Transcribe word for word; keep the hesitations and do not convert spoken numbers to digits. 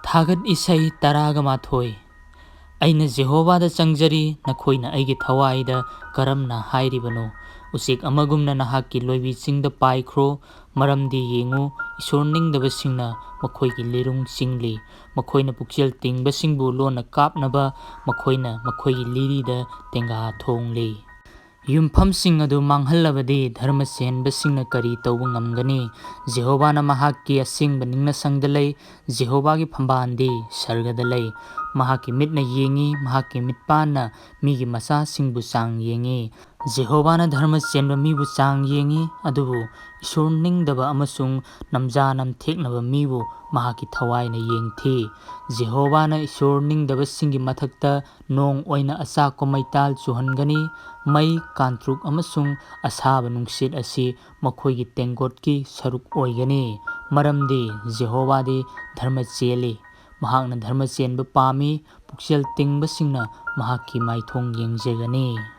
ꯊꯥꯒꯠ ꯏꯁꯩ ꯇꯔꯥꯒ ꯃꯥꯊꯣꯏ꯫ ꯑꯩꯅ ꯖꯦꯍꯣꯚꯥꯗ ꯆꯪꯖꯔꯤ, ꯅꯈꯣꯏꯅ ꯑꯩꯒꯤ ꯊꯋꯥꯏꯗ ꯀꯔꯝꯅ ꯍꯥꯏꯔꯤꯕꯅꯣ? ꯎꯆꯦꯛ ꯑꯃꯒꯨꯝꯅ ꯅꯍꯥꯛꯀꯤ ꯂꯣꯏꯕꯤꯁꯤꯡꯗ ꯄꯥꯏꯈ꯭ꯔꯣ, ꯃꯔꯝꯗꯤ ꯌꯦꯡꯉꯨ, ꯏꯁꯣꯔ ꯅꯤꯡꯗꯕꯁꯤꯡꯅ ꯃꯈꯣꯏꯒꯤ ꯂꯤꯔꯨꯡ ꯆꯤꯡꯂꯤ, ꯃꯈꯣꯏꯅ ꯄꯨꯛꯆꯦꯜ ꯇꯤꯡꯕꯁꯤꯡꯕꯨ ꯂꯣꯟꯅ ꯀꯥꯞꯅꯕ ꯃꯈꯣꯏꯅ ꯃꯈꯣꯏꯒꯤ ꯂꯤꯔꯤꯗ ꯇꯦꯡꯒꯥ ꯊꯣꯡꯂꯤ꯫ ꯌꯨꯝꯐꯝꯁꯤꯡ ꯑꯗꯨ ꯃꯥꯡꯍꯜꯂꯕꯗꯤ ꯙꯔꯃ ꯆꯦꯟꯕꯁꯤꯡꯅ ꯀꯔꯤ ꯇꯧꯕ ꯉꯝꯒꯅꯤ? ꯖꯦꯍꯣꯚꯥꯅ ꯃꯍꯥꯛꯀꯤ ꯑꯁꯦꯡꯕ ꯅꯤꯡꯅꯁꯪꯗ ꯂꯩ꯫ ꯖꯦꯍꯣꯚꯥꯒꯤ ꯐꯝꯕꯥꯜꯗꯤ ꯁꯔꯒꯗ ꯂꯩ꯫ ꯃꯍꯥꯛꯀꯤ ꯃꯤꯠꯅ ꯌꯦꯡꯏ, ꯃꯍꯥꯛꯀꯤ ꯃꯤꯠꯄꯥꯟꯅ ꯃꯤꯒꯤ ꯃꯆꯥꯁꯤꯡꯕꯨ ꯆꯥꯡ ꯌꯦꯡꯏ꯫ ꯖꯦꯍꯣꯚꯥꯅ ꯙꯔꯃ ꯆꯦꯟꯕ ꯃꯤꯕꯨ ꯆꯥꯡ ꯌꯦꯡꯏ, ꯑꯗꯨꯕꯨ ꯏꯁꯣꯔ ꯅꯤꯡꯗꯕ ꯑꯃꯁꯨꯡ ꯅꯝꯖꯥ ꯅꯝꯊꯦꯛꯅꯕ ꯃꯤꯕꯨ ꯃꯍꯥꯛꯀꯤ ꯊꯋꯥꯏꯅ ꯌꯦꯡꯊꯤ꯫ ꯖꯦꯍꯣꯚꯥꯅ ꯏꯁꯣꯔ ꯅꯤꯡꯗꯕꯁꯤꯡꯒꯤ ꯃꯊꯛꯇ ꯅꯣꯡ ꯑꯣꯏꯅ ꯑꯆꯥꯛꯄ ꯃꯩꯇꯥꯜ ꯆꯨꯍꯟꯒꯅꯤ꯫ ꯃꯩ, ꯀꯥꯡꯇ꯭ꯔꯨꯛ ꯑꯃꯁꯨꯡ ꯑꯁꯥꯕ ꯅꯨꯡꯁꯤꯠ ꯑꯁꯤ ꯃꯈꯣꯏꯒꯤ ꯇꯦꯡꯀꯣꯠꯀꯤ ꯁꯔꯨꯛ ꯑꯣꯏꯒꯅꯤ, ꯃꯔꯝꯗꯤ ꯖꯦꯍꯣꯚꯥꯗꯤ ꯙꯔꯃ ꯆꯦꯜꯂꯤ꯫ ꯃꯍꯥꯛꯅ ꯙꯔꯃ ꯆꯦꯟꯕ ꯄꯥꯝꯃꯤ꯫ ꯄꯨꯛꯆꯦꯜ ꯇꯤꯡꯕꯁꯤꯡꯅ ꯃꯍꯥꯛꯀꯤ ꯃꯥꯏꯊꯣꯡ ꯌꯦꯡꯖꯒꯅꯤ꯫